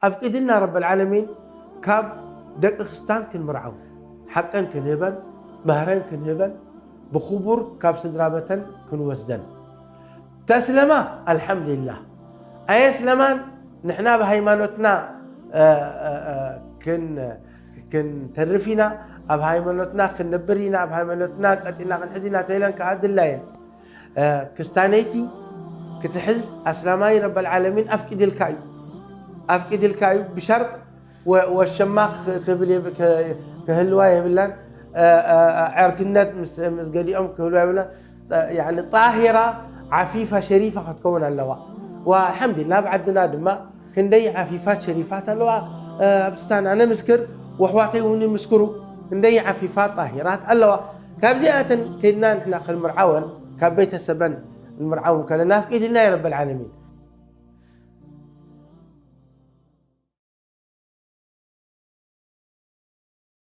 ኣፍቂድልና ረብ ልዓለሚን ካብ ደቂ ክስታን ክንምርዓው፣ ሓቀን ክንህበን፣ መህረን ክንህበን፣ ብኽቡር ካብ ስድራ በተን ክንወስደን። ተስለማ ኣልሓምዱሊላህ። ኣየስለማን ንሕና ብሃይማኖትና ክንተርፍ ኢና፣ ኣብ ሃይማኖትና ክንነብር ኢና፣ ኣብ ሃይማኖትና ቀጢና ክንሕዝ ኢና ተይለን ከኣ ድላየን። ክስታነይቲ ክትሕዝ ኣስላማይ ረበል ዓለሚን ኣፍቂድልካ እዩ፣ ኣፍቂድልካ እዩ። ብሸርጥ ወሸማ ክህልዋ የብላን፣ ዕርክነት ምስ ገሊኦም ክህልዋ የብላን። ጣሂራ ዓፊፋ ሸሪፋ ክትከውን ኣለዋ። ኣልሓምዱሊላ ኣብ ዓድና ድማ ክንደይ ዓፊፋት ሸሪፋት ኣለዋ። ኣብ ክስታን ኣነ ምስክር፣ ወሕዋተይ እውን ይምስክሩ፣ ክንደይ ዓፊፋት ጣሂራት ኣለዋ። ካብዚኣተን ከይድና ንሕና ክንምርዓወን፣ ካብ ቤተሰበን ንምርዓውን ከለና ኣፍቂድልና እዩ ረበል ዓለሚን።